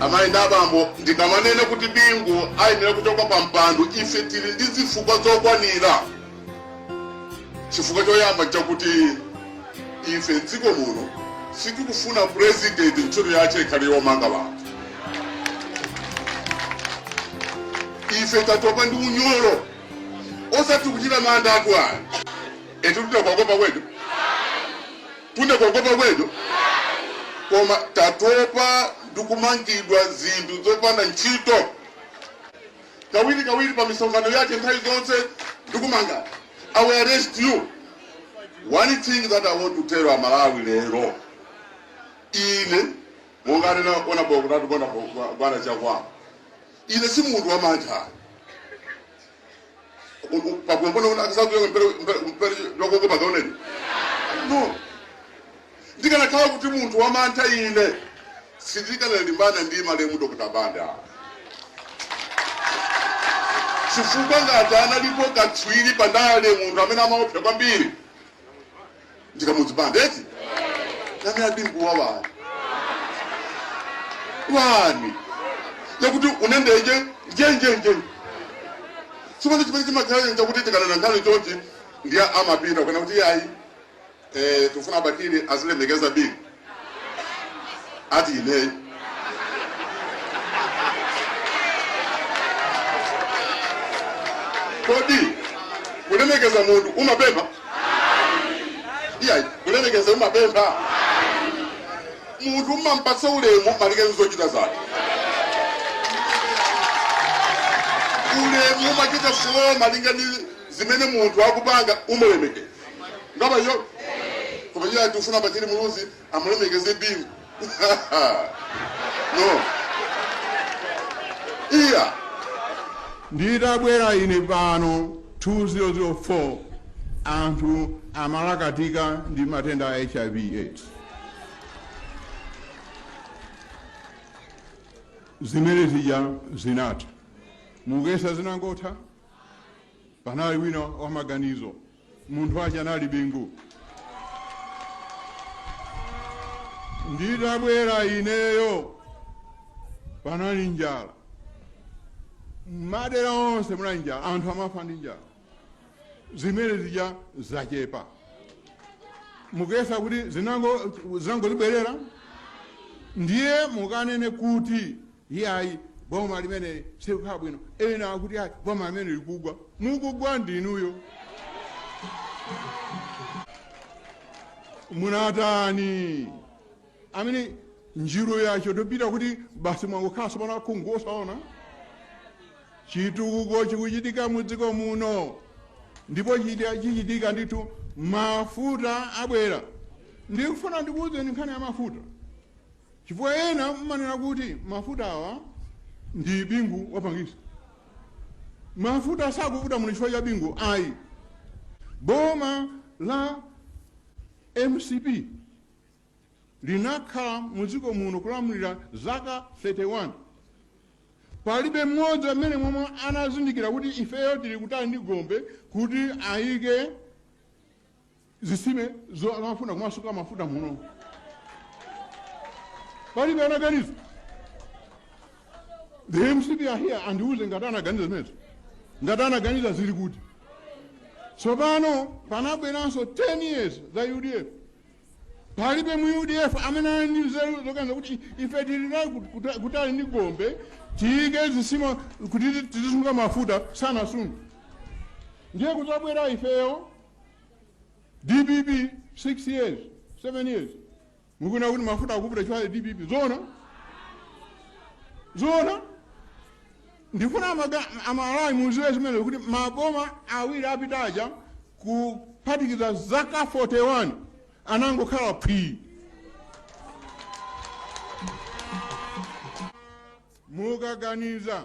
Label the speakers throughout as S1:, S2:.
S1: Amayi ndi abambo, ndikamanena kuti Bingu ayenera kuchoka pa mpando, ife tili ndi zifukwa zokwanira. Chifukwa choyamba nchakuti ife mdziko muno sitikufuna president ntchito yache ikhale yomanga anthu. Ife tatopa ndi unyolo, osati kuchita mantha athu ayi. Eti tutakuopa kwedu, tunakuopa kwedu, koma tatopa ndi kumangidwa zinthu zopanda ntchito. Kawiri kawiri pa misonkhano yake nthawi zonse ndikumanga, "I will arrest you." One thing that I want to tell Amalawi lero, ine monga anena ona bokutatu bona bwana Chakwamba, ine si munthu wa mantha. Pakumbona akasakuya mpere mpere lokoko pakaoneni no. Ndikanakhala kuti munthu wa mantha, ine sindikanalimbana ndi malemu Dr. Banda, chifukwa ngati analipo katswiri pandale, munthu amene amaopsa kwambiri ndi Kamuzu Banda, eti? Nami a Bingu wa wani wani yakuti unendeje njenjenje. Tsopano chimene chimakhala chakuti tikanena nkhani chonchi, ndiye amapita kana kuti yayi, tifuna Bakili azilemekeza Bingu. Ati ineyi kodi kulemekeza munthu umapempha? Iyayi, kulemekeza umapempha? Munthu umampatsa ulemu malinga ndi zochita zake. Ulemu umachita flow malinga ndi zimene munthu akupanga, umulemekeza ngaba iyo. Koma iye tifuna Bakili Muluzi amulemekeze Bingu, no iya.
S2: Nditabwera ine pano 2004, anthu amalakatika ndi matenda a HIV AIDS. Zimene zija zinatha. Mukuyesa zinangotha? Panali wina wamaganizo, munthu wache anali Bingu. Nditabwera ineyo, panali njala madera onse, munali njala, anthu amafa ndi njala. Zimene zija zachepa. Mukuyesa kuti zinangozibwerera? Ndiye mukanene kuti iyayi, boma limene silikukhala bwino, ena akuti ayi, boma limene likugwa. Mukugwa ndinuyo. Munatani amene njiro yacho topita kuti basi mwangokhala sopano akhungu osaona? Chitukuko chikuchitika mudziko muno, ndipo chichitika ndithu. Mafuta abwera. Ndikufuna ndikuwuzeni nkhani ya mafuta, chifukwa ena mmanena kuti mafuta awa ndi Bingu wapangisa. Mafuta sakuvuta muno chifukwa cha Bingu, ayi. Boma la MCP linakhala mudziko muno kulamulira zaka 31. Palibe mmodzi amene momwe anazindikira kuti ifeyo tili kutali ndi gombe kuti ayike zitsime zamafuna kumasuka mafuta muno. Palibe anaganiza. The MCP are here, andiuze ngati anaganiza zimenezo. Ngati anaganiza, zili kuti? Tsopano panabweranso 10 years za UDF. Palibe mu UDF amene ali ndi nzeru zoganiza kuti ife tili nayo kutali ndi gombe, tiyike zitsime kuti tizisunga mafuta. Sanasunge. Ndiye kudzabwera ifeyo DPP, 6 years, 7 years, mukuona kuti mafuta akuvuta chifukwa DPP? Zona zona. Ndifuna Amalawi muziwe zimene kuti maboma awiri apitaja, kuphatikiza zaka 41, anangokhala phwii. Mukaganiza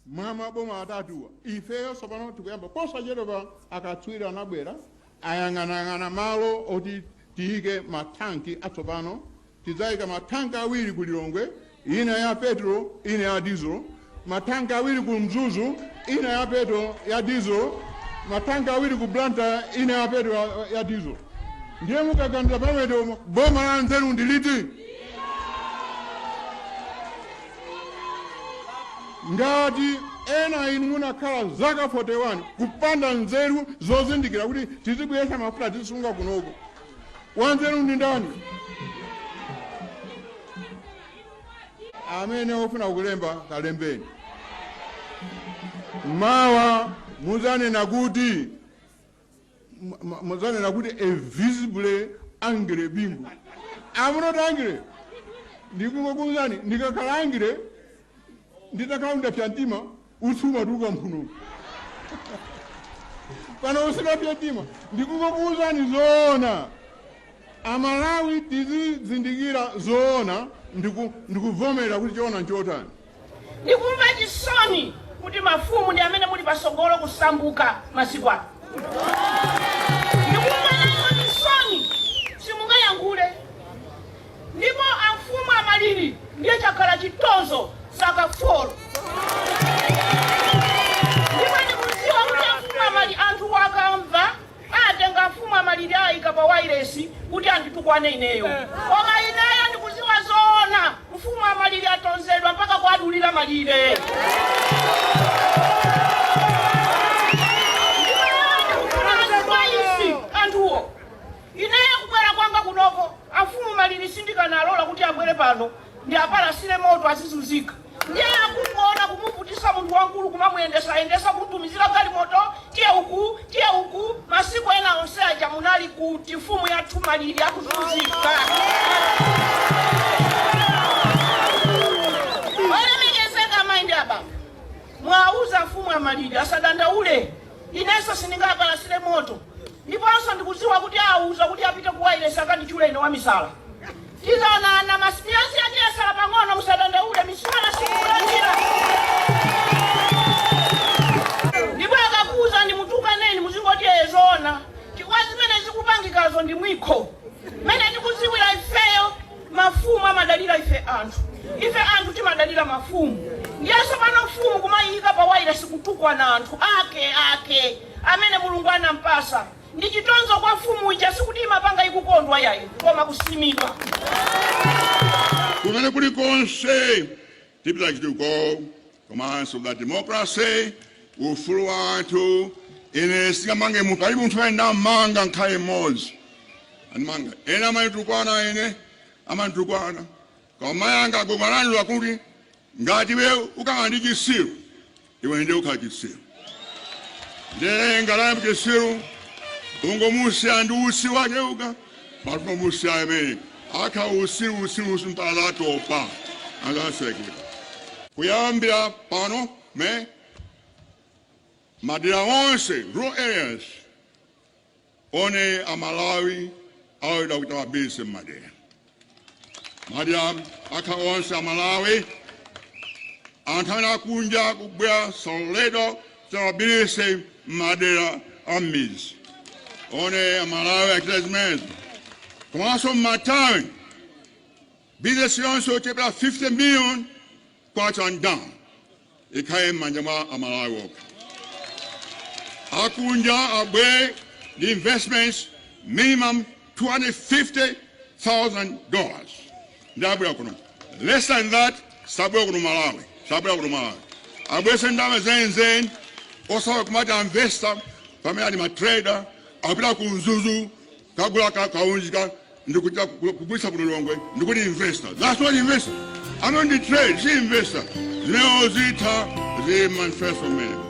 S2: mwa maboma atatuwa, ifeyo tsopano tikuyamba posachedwa. Akatswiri anabwera, ayang'anayang'ana malo oti tiyike matanki atsopano. Tidzayika matanki awiri ku Lilongwe, ina ya petrol, ina ya diesel, matanki awiri ku Mzuzu, ina ya petrol, ya diesel, matanki awiri ku Blantyre, ina ya petrol, ya diesel. Ndiye mukaganiza pamenepo, boma la nzeru ndi liti? Ngati ena inu munakhala zaka 41 kupanda nzeru zozindikira kuti tizibweretsa mafuta, tizisunga kunoko, wanzeru ndi ndani? Amene ofuna kulemba, kalembeni. Mawa muzanena kuti a visibly angry Bingu. I'm not angry. Ndikungokuwuzani, ndikakhala angry, nditakhala ndapsa mtima, utsi umatuluka mphuno. Pano usinapsa mtima, ndikungokuwuzani zoona. Amalawi, tizizindikira zoona ndikuvomera kuti choona nchotani.
S3: Ndikumva chisoni kuti mafumu ndi amene muli pasogolo kusambuka masiku ano. Ndikumva nazo chisoni, simungayankhule. Ndipo amfumu amaliri ndiye chakhala chitonzo zaka 4, ndipo ndikudziwa kuti amfumu amali anthu akamva atenga amfumu amaliri ayika pa wairesi kuti anditukwane ineyo, koma ineyo ndikudziwa zoona. Mfumu amaliri atonzedwa mpaka kuadulira malire. Ndikufuna advice anthuwo. Ineyo kubwera kwanga kunoko, amfumu maliri sindikanalola kuti abwere pano ndi apalasire moto, azizunzika. Ndiye akungoona kumuvutisa munthu wankulu, kumamuyendesayendesa, kumtumizira galimoto, tiye uku, tiye uku. Masiku ena onse aja munali kuti mfumu yathu maliri akuzunzika? Olemekezeka amayi ndi abambo, mwauza mfumu amaliri asadandaule. Inenso sindingapalasire moto, ndiponso ndikudziwa kuti auza kuti apite ku wailesi akandichule ine wamisala. Tizaonana miyezi yatiyesala pang'ono. Musadandaule, misala sikulandira. Ndipo akakuuza ndi mutukaneni, muzingoti zoona, chifukwa zimene zikupangikazo ndi mwikho. Mmene tikudziwira ifeyo, mafumu amadalira ife anthu, ife anthu timadalira mafumu. Ndiyenso pano mfumu kumayika pa wailesi kutukwana anthu ake ake amene Mulungu anampasa ndi chitonzo kwa mfumu ija. Sikuti imapanga ikukondwa yayi, koma kusimidwa.
S1: Kumene kulikonse tipita chituko komanso la democracy, ufulu wa anthu. Ine singamange munthu, palibe munthu amene ndamanga nkhale mmodzi andimanga. Ena amanditukwana, ine amanditukwana, koma mayi anga agogo anandiuza kuti ngati iwe ukanga ndi chisiru, iwe ndiye ukhala chisiru. Ndiye ngati chisiru, ungomusiya ndi usi wake uka pakungomusiya amene akha usiru usiru usiru mpaka atopa, azasekera. Kuyambira pano me madera onse, rural areas one, Amalawi aweda kuita mabhizinesi mmadera madera akha onse Amalawi. Anthu amene akunja kubwera saloledwa kuita mabhizinesi mmadera a m'mizi one. Amalawi achita zimenezo. Komanso m'matawuni, bizinesi yonse yochepera 50 million kwacha and down ikhale m'manja mwa Amalawi okha. Akunja abwere ndi investments minimum $250,000 ndi abwera kuno. Less than that sabwera kuno Malawi, sabwera kuno Malawi. Abwese ndalama zenizeni, osawa kumati investor pamene ali matrader apita ku Mzuzu kagula kaunjika ndikuita kugulisa kuno Lilongwe ndikuti investor. That's not investor. I'm on the trade, si investor. Zimenezo zitha, zi manifesto mmene.